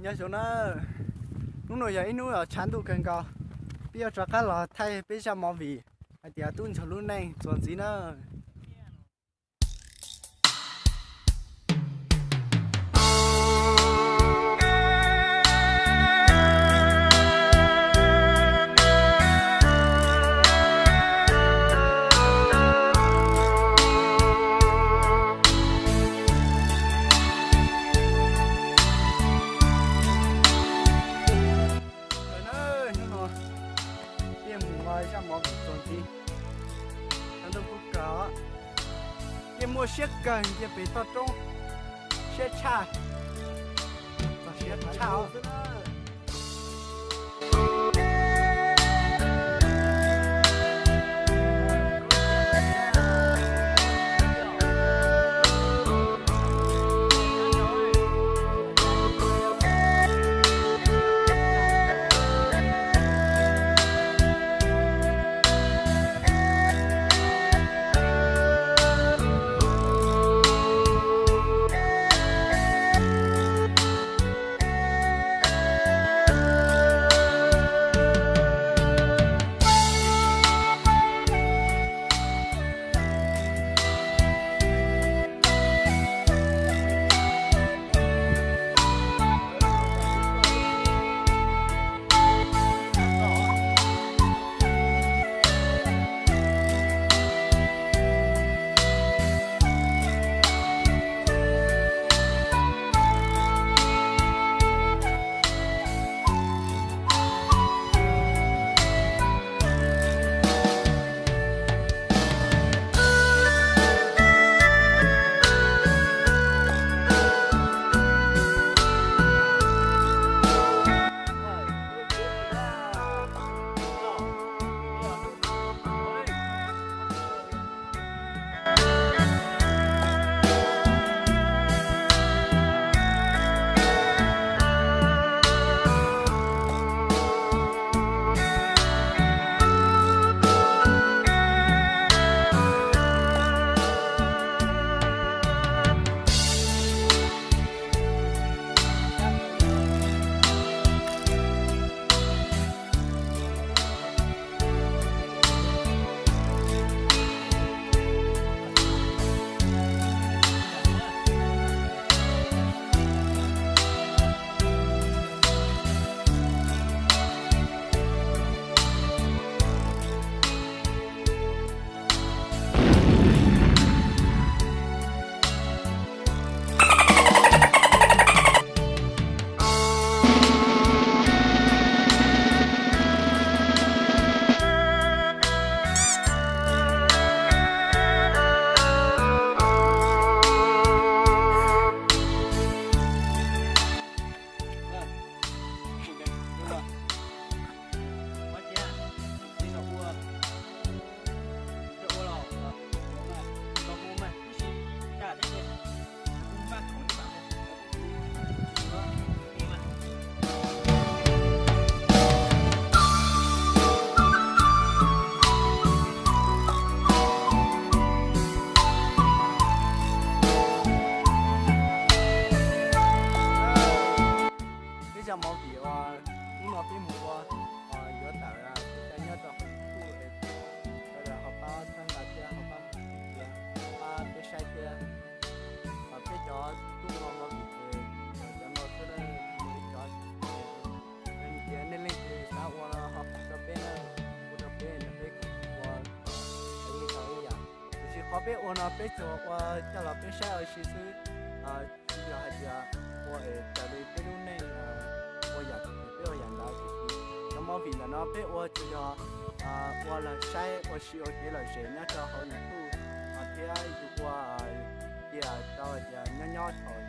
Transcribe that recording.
Nyob zoo na, hnub no yog ib hnub tshav ntuj kawg nkaus, peb yuav rov qab los thaij peb zaj movie hais tias Tub Ntxhua Lub Neej txuas ntxiv na. Hnub no peb mus ua zaj movie txuas ntxiv, tshav ntuj kub kawg, yeej muaj siab kawg ntsia pem toj roob, siab tshaj, txog siab tshaj os. Peb zaj movie uas hnub no peb mus ua yuav tawm tau nyob rau hauv YouTube, sawv daws ho pab txhawb nqa thiab ho pab mus tiv thiab pab peb saib thiab. Peb cov tub ua movie ces cov no xwb, mus li cov, yog tias nej leej twg xav ua los ho pab rau peb na, ua rau peb no peb ua li tau ib yam. Tiam sis qhov peb ua no peb tsuas ua coj los peb saib ua si xwb, tsis yog hais tias ua es raws li peb lub neej ua yam twg peb ua yam ntawd. Tiam sis cov movie ntawm no peb ua tsuas yog ua los saib ua si ua kev lom zem nyob rau hauv YouTube thiab yus ua tias tau hais tias nyob nyob thaum